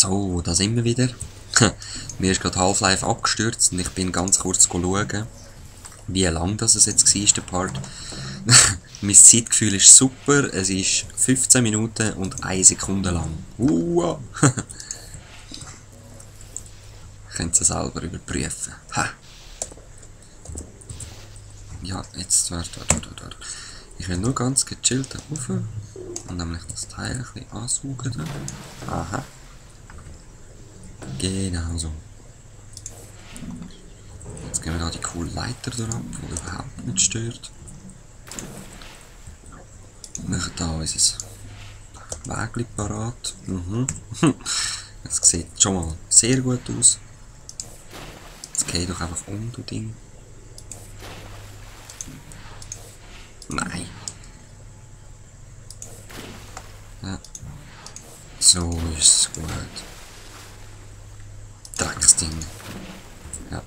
So, da sind wir wieder. Mir ist gerade Half-Life abgestürzt und ich bin ganz kurz schauen, wie lang das jetzt war, der Part. Mein Zeitgefühl ist super, es ist 15 Minuten und 1 Sekunde lang. Könnt ihr selber überprüfen. Ha. Ja, jetzt warte. Ich will nur ganz gechillt rauf und nämlich das Teil ein bisschen ansaugen. Aha. Genau so. Jetzt gehen wir da die coole Leiter drauf, die überhaupt nicht stört. Wir machen da unser Wägli parat. Das sieht schon mal sehr gut aus. Jetzt geh doch einfach um, du Ding. Nein. Ja. So ist es gut. Drecksding. Ja.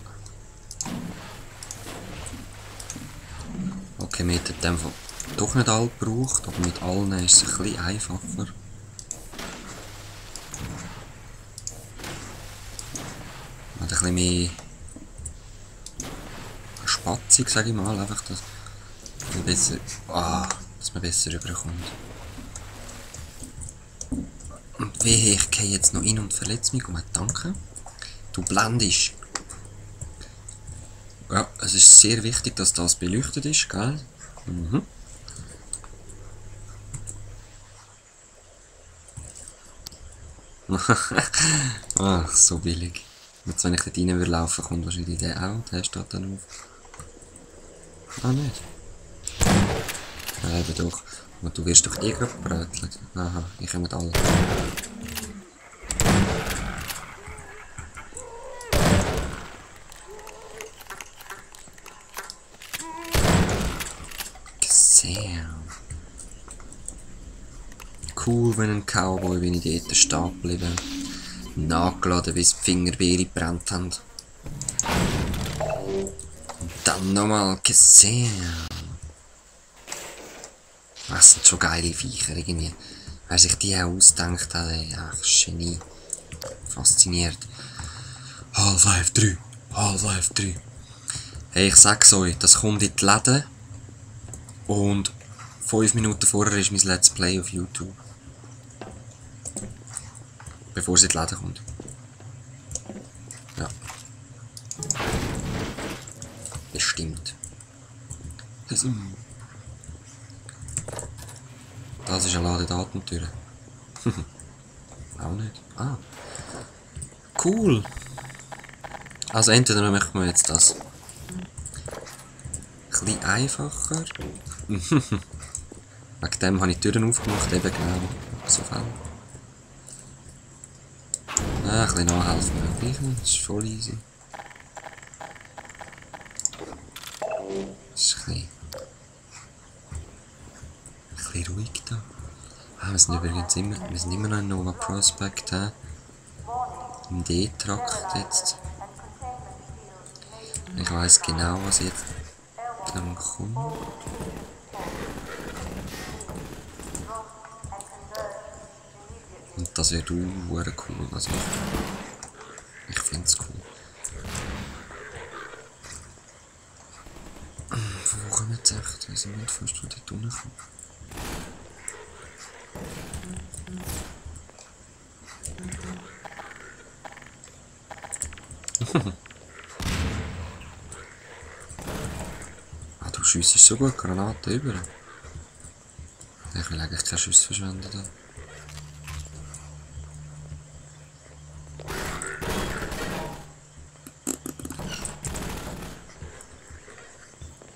Okay, wir hätten in dem Fall doch nicht alle gebraucht, aber mit allen ist es ein bisschen einfacher. Man hat ein bisschen mehr Spatzig, sage ich mal, einfach, dass man besser rüberkommt. Und wehe, ich gehe jetzt noch rein und verletze mich. Danke. Du blendest. Ja, es ist sehr wichtig, dass das beleuchtet ist, gell? Ach, so billig. Jetzt, wenn ich dort rein würde laufen, kommt wahrscheinlich der auch. Der steht dann auf. Ah, nicht. Ja, eben doch. Aber du wirst doch eh gebrötelt. Aha, ich komme alle. Sehr. Cool, wenn ein Cowboy, wenn ich dort stehen geblieben. Nachgeladen, bis die Fingerbeere gebrannt haben. Und dann nochmal gesehen. Das sind schon geile Viecher irgendwie. Wer sich die auch ausdenkt hat, ja, Genie. Fasziniert. Half-Life 3. Half-Life 3. Hey, ich sag's euch, das kommt in die Läden. Und 5 Minuten vorher ist mein Let's Play auf YouTube. Bevor es in die Läden kommt. Ja. Bestimmt. Das ist eine Ladedatentür. Auch nicht. Ah. Cool. Also entweder machen wir jetzt das ein bisschen einfacher. Wegen dem habe ich die Türen aufgemacht, eben genau. So viel. Ah, ein bisschen nachhelfen möglich. Das ist voll easy. Das ist ein bisschen ruhig da. Ah, wir sind übrigens immer noch in Nova Prospect. Im D-Trakt jetzt. Ich weiss genau, was jetzt dann kommt. Und das wird auch cool. Also ich finde es cool. Wo kommen wir jetzt echt? Wir sind nicht fast von dort unten gekommen. Ah, du schiessest so gut Granaten über. Ich will eigentlich keine Schüsse verschwenden. Da.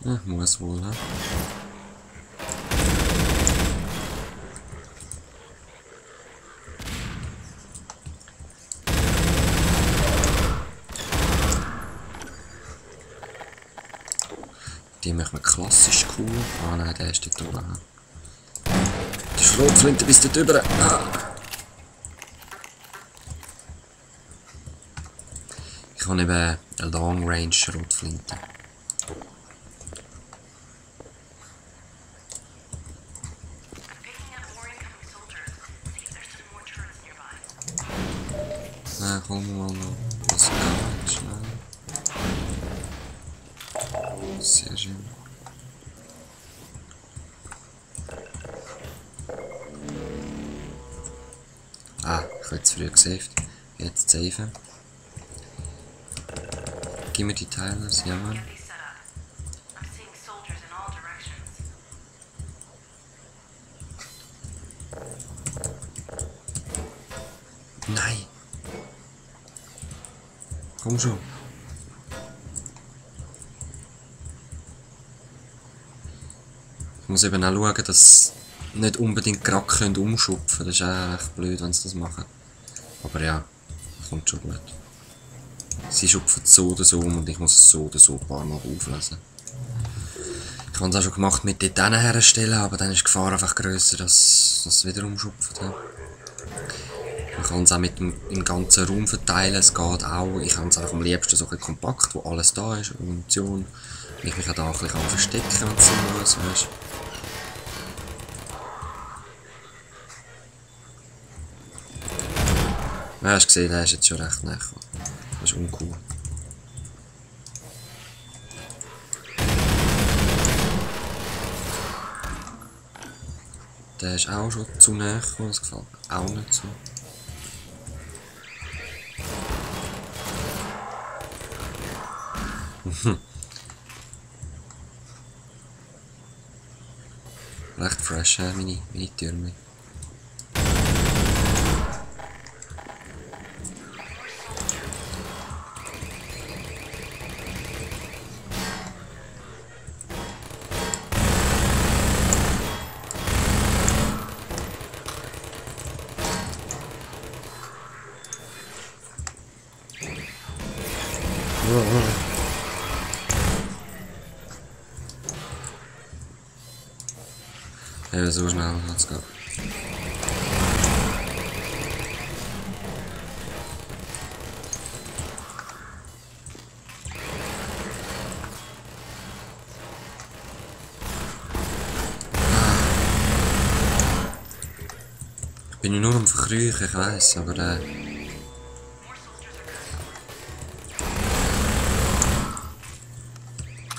Ja, muss wohl, ne? Die machen wir klassisch cool. Ah nein, der ist dort oben. Die Schrotflinte bis dort drüber. Ah. Ich habe eben eine Long Range Schrotflinte. Na, komm mal noch. Was ganz schnell. Sehr schön. Ah, ich habe zu früh gesaved. Jetzt saven. Gib mir die Teile, ja Mann. Nein! Komm schon! Ich muss eben auch schauen, dass nicht unbedingt gerade umschupfen können. Das ist auch echt blöd, wenn sie das machen. Aber ja, kommt schon gut. Sie schupfen so oder so und ich muss es so oder so ein paar Mal auflesen. Ich habe es auch schon gemacht mit dort herstellen, aber dann ist die Gefahr einfach grösser, dass es wieder umschupft. Ja. Man kann es auch mit dem im ganzen Raum verteilen, es geht auch. Ich habe es einfach am liebsten so ein kompakt, wo alles da ist, Munition. Und ich mich auch da ein bisschen verstecken kann, wenn es sein muss, weißt. Ja, hast du gesehen, der ist jetzt schon recht nah. Das ist uncool. Der ist auch schon zu nah gekommen, das gefällt mir auch nicht so. Recht fresh, meine Türme. Ja, so schnell hat's gehen. Ich bin ja nur am Verkrüchen, ich weiss, aber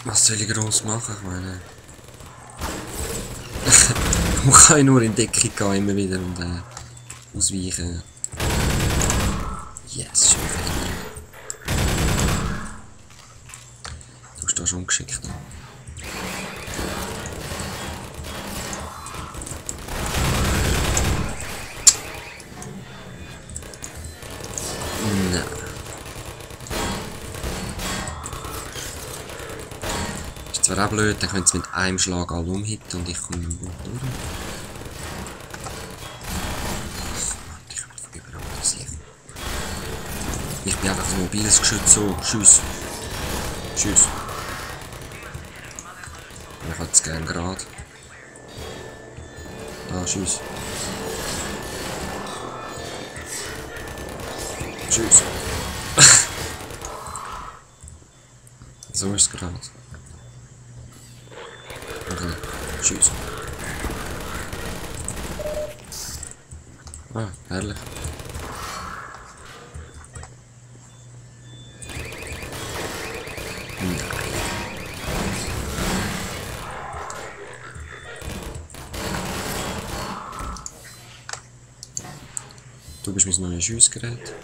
was soll ich gross machen? Ich meine... Man kann ja nur in Deckung gehen, immer wieder und ausweichen. Yes, schon fertig. Du bist da schon ungeschickt. Nein. Ist zwar auch blöd, dann können sie mit einem Schlag alle umhitten und ich komme nicht gut durch. Ich komme von überall passieren. Ich bin einfach ein mobiles Geschütz, so, tschüss. Tschüss. Ich hätte es gerne gerade. Ah, tschüss. Tschüss. So ist es gerade. Okay, tschüss. Ah, herrlich. Nein. Du bist mein neues Schussgerät.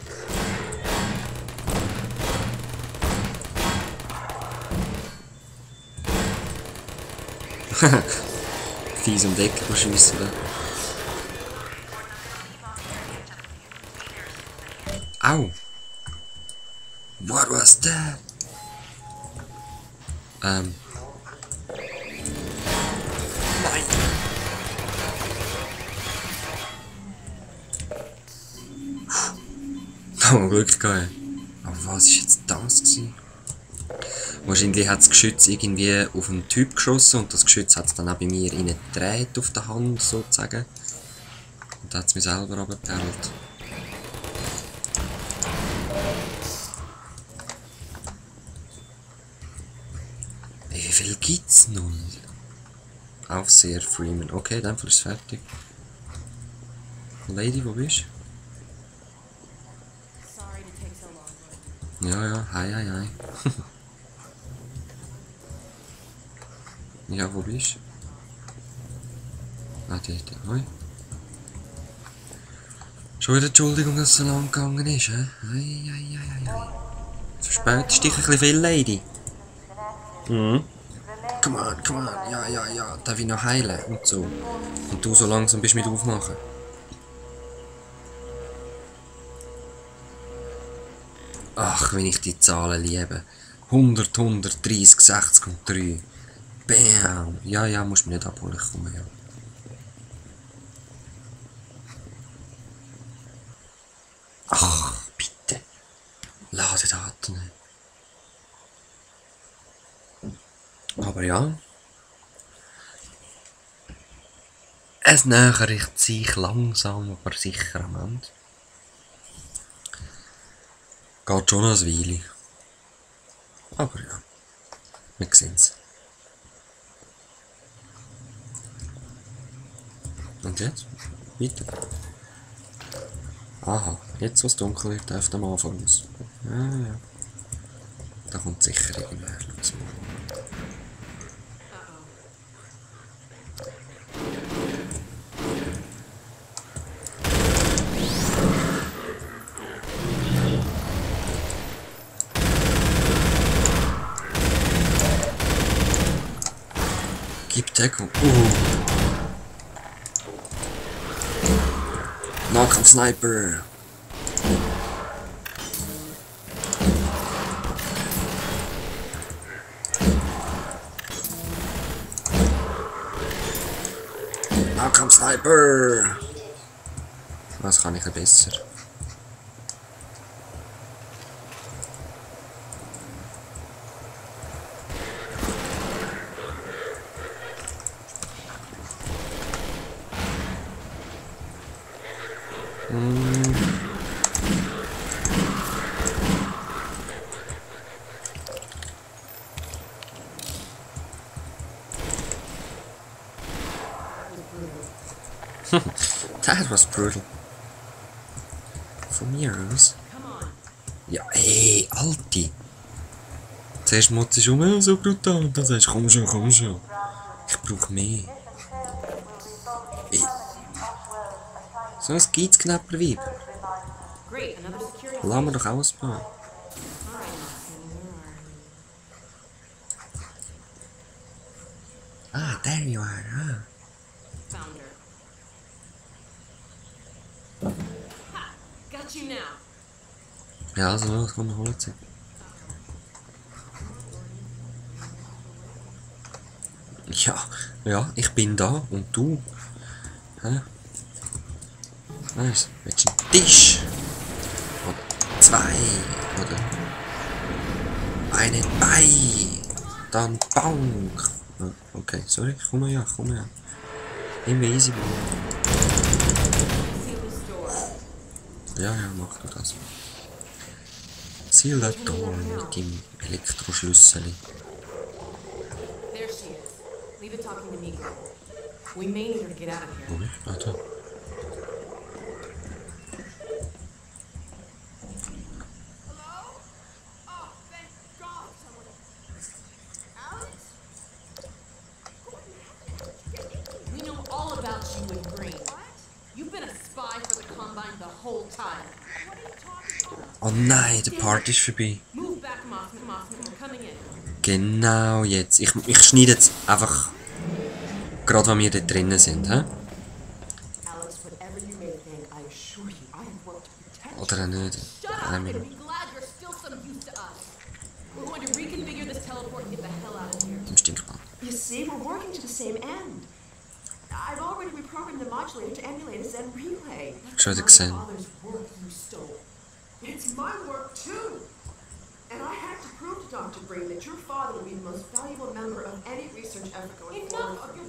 Fies um die Ecke schiessen. Au! What was that? Nein! Oh, Glück gehabt. Aber was war jetzt das gewesen? Wahrscheinlich hat das Geschütz irgendwie auf einen Typ geschossen und das Geschütz hat es dann auch bei mir reingedreht auf der Hand sozusagen. Und dann hat es mich selber runtergepellt. Wie viel gibt's noch? Aufseher Freeman. Okay, dann ist es fertig. Lady, wo bist du? Ja, ja, hei. Ja, wo bist du? Ah, dort. Hoi. Schon wieder Entschuldigung, dass es so lang gegangen ist, hä? Ei. Verspätest dich ein bisschen viel, Lady. Mhm. Come on. Ja. Darf ich noch heilen? Und so. Und du so langsam bist mit aufmachen. Ach, wenn ich die Zahlen liebe. 100, 130, 60 und 3. Bam. Ja, musst mich nicht abholen, ich komme ja. Ach, bitte. Ladedaten. Aber ja. Es nähert sich langsam, aber sicher am Ende. Geht schon noch eine Weile. Aber ja, wir sehen's. Und jetzt? Weiter. Aha, jetzt was dunkel wird, läuft am Anfang aus. Ja. Da kommt sicher irgendwer. Gib Deckung. Nahkampf-Sniper. Nahkampf-Sniper. Was kann ich besser? That was brutal. Von mir aus. Ja, ey, Alti. Zuerst motzt du um, so brutal. Und dann sagst du, komm schon. Ich brauch mehr. Ey. So ein Geizknapper-Weib. Lass mir doch ausbauen. Ah, there you are. Ja, also los, komm, hol sie. Ja, ich bin da und du. Hä? Was? Willst du einen Tisch? Oder 2? Oder eine Bein? Dann Bank. Okay, sorry, komm ja. Immer easy bleiben. Ja, mach du das. Seal that door mit dem Elektroschlüssel. There she is. Leave it talking to me, girl. We may need her to get out of here. Warte. We know all about you and Green. You've been a spy for the Combine the whole time. Oh nein, der Part ist vorbei. Move back, Mothman, we're coming in. Genau jetzt. Ich schneide jetzt einfach gerade, wenn wir da drinnen sind, hä? Oder nicht? I mean. Im Stinkball. You see, we're working to the same end. I've already reprogrammed the modulator to emulate a Zen relay. Schon wieder gesehen. It's my work too. And I had to prove to Dr. Green that your father would be the most valuable member of any research effort going forward. Enough of your